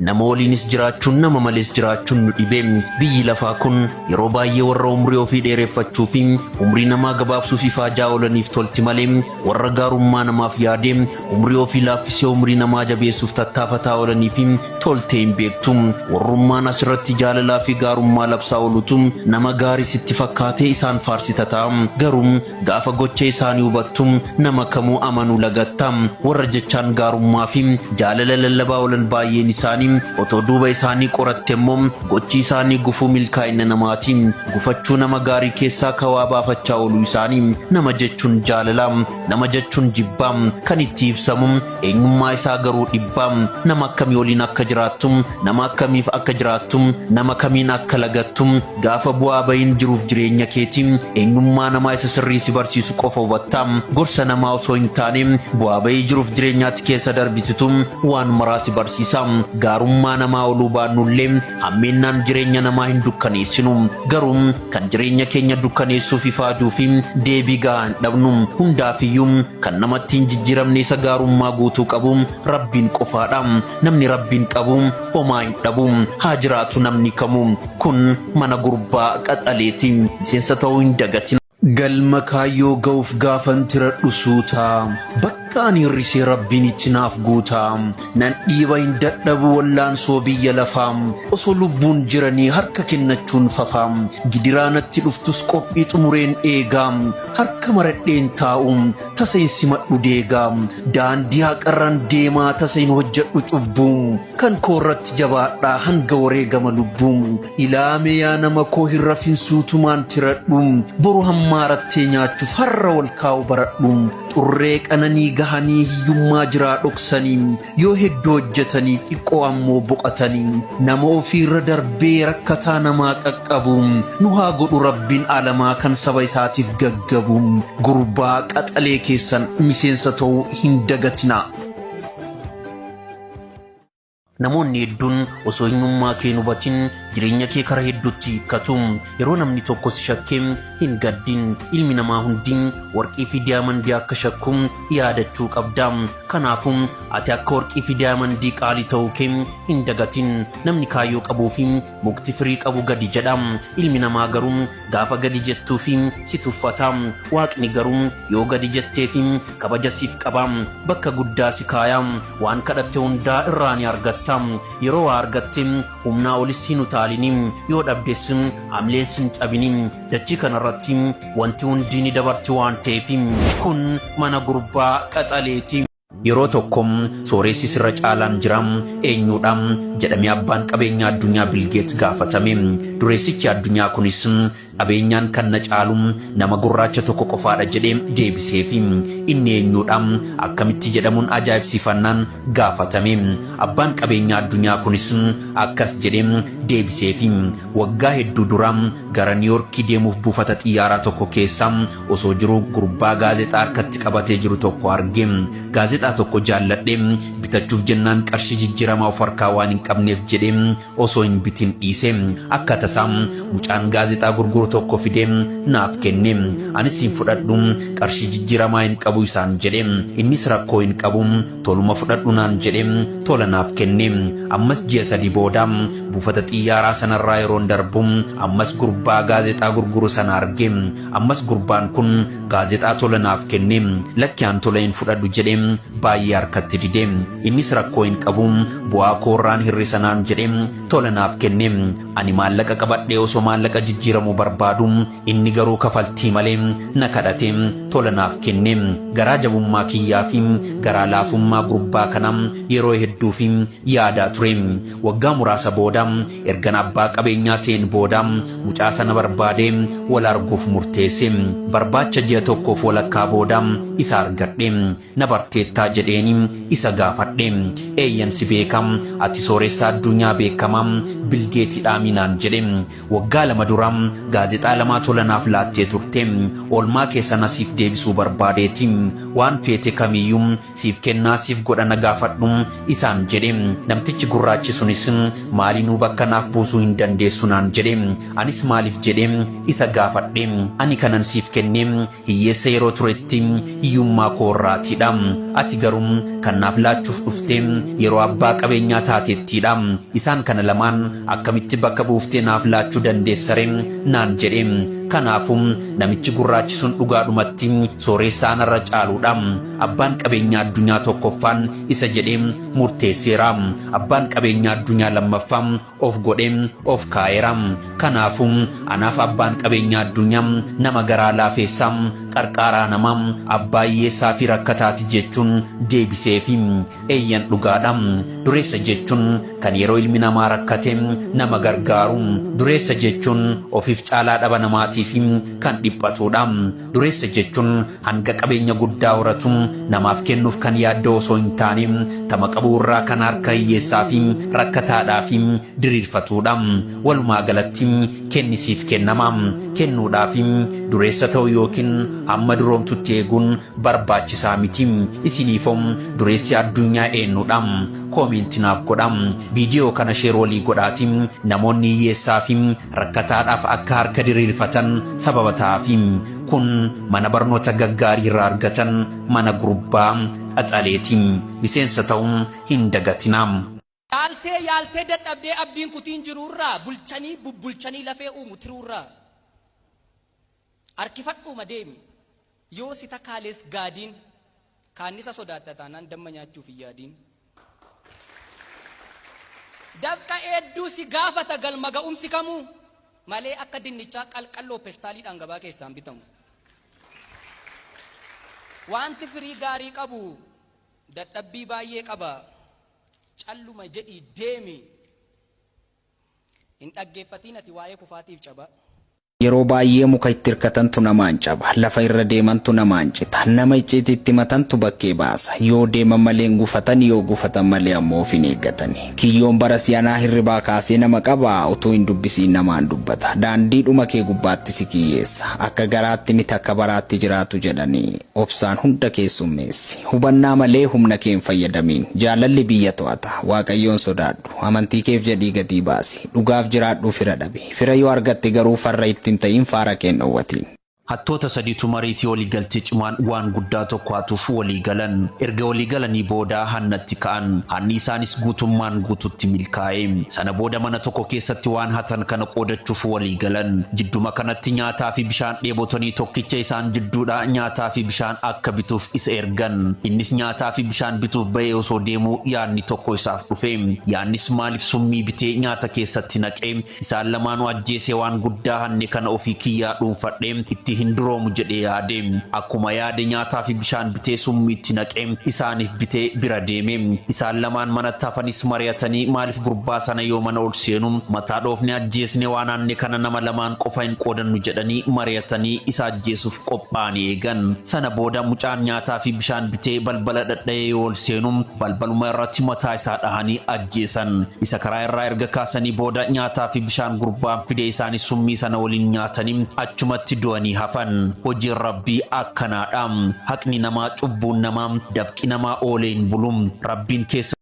Nama waliinis jiraachuun nama malees jiraachuun nu dhibe. Biyyi lafaa kun yeroo baay'ee warra umrii ofii dheereffachuu fi umrii namaa gabaabsuuf ifaajaa oolaniif tolti malee warra gaarummaa namaaf yaadee umrii ofii laaffisee umrii namaa jabeessuuf tattaafataa oolanii fi toltee hin beektu. Warrummaan asirratti jaalalaa fi gaarummaa labsaa oolutu nama gaarii sitti fakkaatee isaan faarsita ta'a. Garuu gaafa gocha isaanii hubattu nama kamuu amanuu lagatta. Warra jechaan gaarummaa fi jaalala lallabaa oolan baay'een isaanii otoo duuba isaanii qoratte immoo gochi isaanii gufuu milkaa'ina namaati. Gufachuu nama gaarii keessaa kawaa baafachaa ooluu isaanii. Nama jechuun jaalala, nama jechuun jibbaa kan itti ibsamu eenyummaa isaa garuu dhibbaa. Nama akkamii waliin akka jiraattu, nama akkamiif akka jiraattu, nama kamiin akka lagattu gaafa bu'aa bahiin jiruuf jireenya keetii eenyummaa namaa isa sirrii si barsiisu qofa hubatta. Gorsa namaa osoo hin taane bu'aa bahii jiruuf jireenyaatti keessa darbititu waan maraa si barsiisa. Gaarummaa namaa oluu baannullee hammeennaan jireenya namaa hin dukkaneessinu. Garuu kan jireenya keenya dukkaneessuuf ifaajuu fi deebii gahaa hin dhabnu. Hundaafiyyuu kan namatti hin jijjiiramne isa gaarummaa guutuu qabu Rabbiin qofaadha. Namni Rabbiin qabu homaa hin dhabu. Haa jiraatu namni kamuu. Kun mana gurbaa qaxaleeti. Miseensa ta'uu hin dagatin. Galma kaayyoo ga'uuf gaafan tiradhu suuta. Bakka ani hir'isee Rabbiin itti naaf guuta. Nan dhiiba hin dadhabu wallaansoo biyya lafaa. Osoo lubbuun jiranii harka kennachuun fafa. Gidiraa natti dhuftus qophii xumureen eega. Harka maradheen taa'u tasa hin simadhu deega. Daandii haqarran deemaa tasa hin hojjedhu cubbuu. Kan koo irratti jabaadhaa hanga wareegama lubbuu. Ilaame yaa nama koo hin rafin suutumaan tiradhu. Boru hammaarattee nyaachuuf har'a wal kaa'u baradhu. Xurree qananii gahanii hiyyummaa jiraa dhoksanii. Yoo hedduu hojjetanii xiqqoo ammoo boqatanii. Nama ofiirra darbee rakkataa namaa qaqqabu. Nu haa godhu Rabbiin alamaa kan saba isaatiif gaggabu. Gurbaa qaxalee keessan miseensa ta'uu hin dagatinaa. Namoonni hedduun osoo eenyummaa kee hin hubatin jireenya kee karaa hedduutti hiikkatu. Yeroo namni tokko si shakke hin gaddin. Ilmi namaa hundi warqii fi diyaamandii akka shakku yaadachuu qabda. Kanaafuu ati akka warqii fi diyaamandii qaalii ta'uu kee hin dagatin. Namni kaayyoo qabuu fi mukti firii qabu gadi jedha. Ilmi namaa garuu gaafa gadi jettuufi si tuffata. Waaqni garuu yoo gadi jetteefi kabaja siif qaba. Bakka guddaa si kaaya. Waan kadhatte hundaa irraa ni argatta. Yeroo waa argatte humnaa olis hin utaalini. Yoo dhabdes hamileen sin cabini. Dachii kanarratti wanti hundi ni dabarti waan ta'eef. Kun mana gurbaa qaxaleeti. Yeroo tokko sooressi sirra caalaan jira eenyuudha jedhamee abbaan qabeenyaa addunyaa Bill Gates gaafatame. Dureessichi addunyaa kunis qabeenyaan kan na caalu nama gurraacha tokko qofaadha jedhee deebiseefi. Inni eenyuudha akkamitti jedhamuun ajaa'ibsiifannaan gaafatame. Abbaan qabeenyaa addunyaa kunis akkas jedhee deebiseefi. Waggaa hedduu dura gara Niiyorkii deemuuf buufata xiyyaaraa tokko keessa osoo jiruu gurbaa gaazexaa harkatti qabatee jiru tokko arge. Gaazexaa tokko jaalladhe bitachuuf jennaan qarshii jijjiiramaa of harkaa waan hin qabneef jedhee osoo hin bitin dhiise. Akka tasaa mucaan gaazexaa gurguru tokko fidee naaf kenne. Anis hin fudhadhu qarshii jijjiiramaa hin qabu isaan jedhe. Innis rakkoo hin qabu toluma fudhadhu naan jedhe tola naaf kenne. Ammas ji'a 3 booda buufata xiyyaaraa sanarraa yeroon darbu ammas gurbaa gaazexaa gurguru sana arge. Ammas gurbaan kun gaazexaa tola naaf kenne. Lakki an tola hin fudhadhu jedhee baay'ee harkatti dide. Innis rakkoo hin qabu bu'aa koorraan hir'isa naan jedhee tola naaf kenne. Ani maallaqa qabadhee osoo maallaqa jijjiiramuu barbaadu inni garuu kafaltii malee na kadhate tola naaf kenne. Garaa jabummaa kiyyaa fi garaa laafummaa gurbaa kana yeroo hedduuf yaadaa ture. Waggaa muraasa booda ergan abbaa qabeenyaa ta'een booda mucaa sana barbaadee wal arguuf murteesse. Barbaacha ji'a tokkoof walakkaa booda isa argadhe. Na barteettaa jedheeni isa gaafadhe. Eeyyan si beeka, ati sooressa addunyaa beekamaa Bilgeetidhaamii naan jedhe. Waggaa 2 dura gaazexaa lamaa tola naaf laattee turte. Oolmaa kee sana siif deebisuu barbaadeeti. Waan feete kamiyyuu siif kennaa siif godha na gaafadhu isaan jedhe. Namtichi gurraachi sunis maalinuu bakka naaf buusuu hin dandeessu naan jedhe. Anis maaliif jedhee isa gaafadhe. Ani kanan siif kenne hiyyeessa yeroo turetti hiyyummaa koo irraatiidha. Ati Ati garuu kan naaf laachuuf dhufte yeroo abbaa qabeenyaa taatettiidha. Isaan kana lamaan akkamitti bakka buuftee naaf laachuu dandeessare naan jedhe. Kanaafuu namichi gurraachi sun dhugaadhumatti sooressa anarra caaluudha. Abbaan qabeenyaa addunyaa tokkoffaan isa jedhee murteesseera. Abbaan qabeenyaa addunyaa lammaffaa of godhee of kaa'eera. Kanaafuu anaaf abbaan qabeenyaa addunyaa nama garaa laafeessaa, qarqaaraa namaa, abbaa hiyyeessaa fi rakkataati jechuun deebiseefi. Eeyyan dhugaadha. Dureessa jechuun kan yeroo ilmi namaa rakkate nama gargaaru. Dureessa jechuun ofiif caalaa dhaba namaatiif kan dhiphatudha. Dureessa jechuun hanga qabeenya guddaa horatu namaaf kennuuf kan yaadde osoo hin taane tama qabu irraa kan harka hiyyeessaa fi rakkataadhaaf diriirfatudha. Walumaa galatti kennisiif kennama. Kennuudhaaf dureessa ta'u yookiin hamma duroomtutti eeguun barbaachisaa miti. Isiniifoo dureessi addunyaa eenyudha? Comment naaf godha. Viidiyoo kana share walii godhaati namoonni hiyyeessaa fi rakkataadhaaf akka harka diriirfatan sababa ta'aafi. Kun mana barnoota gaggaarii irraa argatan mana gurbaa qaxaleeti. Miseensa ta'uun hin dagatinaa. Yaaltee yaaltee dadhabdee abdiin kutiin jiruurraa bulchanii bubbulchanii lafee uumu tiruurraa. Harkifadhuuma deemi. Yoo si takaalees gaadiin kaannisa sodaatta taanaan damma nyaachuuf hin yaadiin. Dafqa hedduu si gaafata galma ga'umsi kamuu malee akka dinnichaa qalqalloo pestaaliidhaan gabaa keessaan bitamu. Wanti firii gaarii qabu dadhabbii baay'ee qaba. Calluma jedhii deemi. Hin dhaggeeffatiin ati waa'ee kufaatiif caba. Yeroo baay'ee muka itti hirkatantu namaan caba. Lafa irra deemantu namaan cita. Nama icciitiitti matantu bakkee baasa. Yoo deeman malee hin gufatan, yoo gufatan malee ammoo of hin eeggatani. Kiyyoon bara si'anaa hirribaa kaasee nama qaba. Utuu hin dubbisiin namaan dubbata. Daandii dhuma kee gubbaatti si kiyyeessa. Akka garaatti miti akka baraatti jiraatu jedhanii. Obsaan hunda keessummeessi. Hubannaa malee humna kee hin fayyadamiin. Jaalalli biyya to'ata. Waaqayyoon sodaadhu. Amantii keef jedhii gatii baasi. Dhugaaf jiraadhuu fira dhabi. Fira yoo argatte garuu farra ittiin ta'in faara kee hin dhowwatiin. Hattoota sadiitu marii fi waliigaltee cimaan waan guddaa tokko hatuuf walii galan. Erga walii galanii booda hannatti ka'an. Hanni isaanis guutummaan guututti milkaa'e. Sana booda mana tokko keessatti waan hatan kana qoodachuuf walii galan. Jidduma kanatti nyaataa fi bishaan dheebotanii tokkicha isaan jidduudha nyaataa fi bishaan akka bituuf isa ergan. Innis nyaataa fi bishaan bituuf ba'ee osoo deemuu yaadni tokko isaaf dhufe. Yaadnis maaliif summii bitee nyaata keessatti naqee isaan lamaanuu ajjeesee waan guddaa hanne kana ofii kiyyaa dhuunfadhee itti hin duroomu jedhee yaade. Akkuma yaade nyaataa fi bishaan bitee summiitti naqee isaaniif bitee bira deeme. Isaan lamaan manatti hafanis mari'atanii maaliif gurbaa sana yoo mana ol seenu mataa dhoofne ajjeesne waan hanne kana nama lamaan qofa hin qoodannu jedhanii mari'atanii isa ajjeesuuf qophaa'anii eegan. Sana booda mucaan nyaataa fi bishaan bitee balbala dhadha'ee yoo ol seenu balbaluma irratti mataa isaa dhahanii ajjeesan. Isa karaa irraa erga kaasanii booda nyaataa fi bishaan gurbaan fide isaanis summii sana waliin nyaatanii achumatti du'anii hafan. Hojiin Rabbii akkanaadha. Haqni namaa, cubbuun namaa, dafqi namaa oolee hin bulu. Rabbiin keessa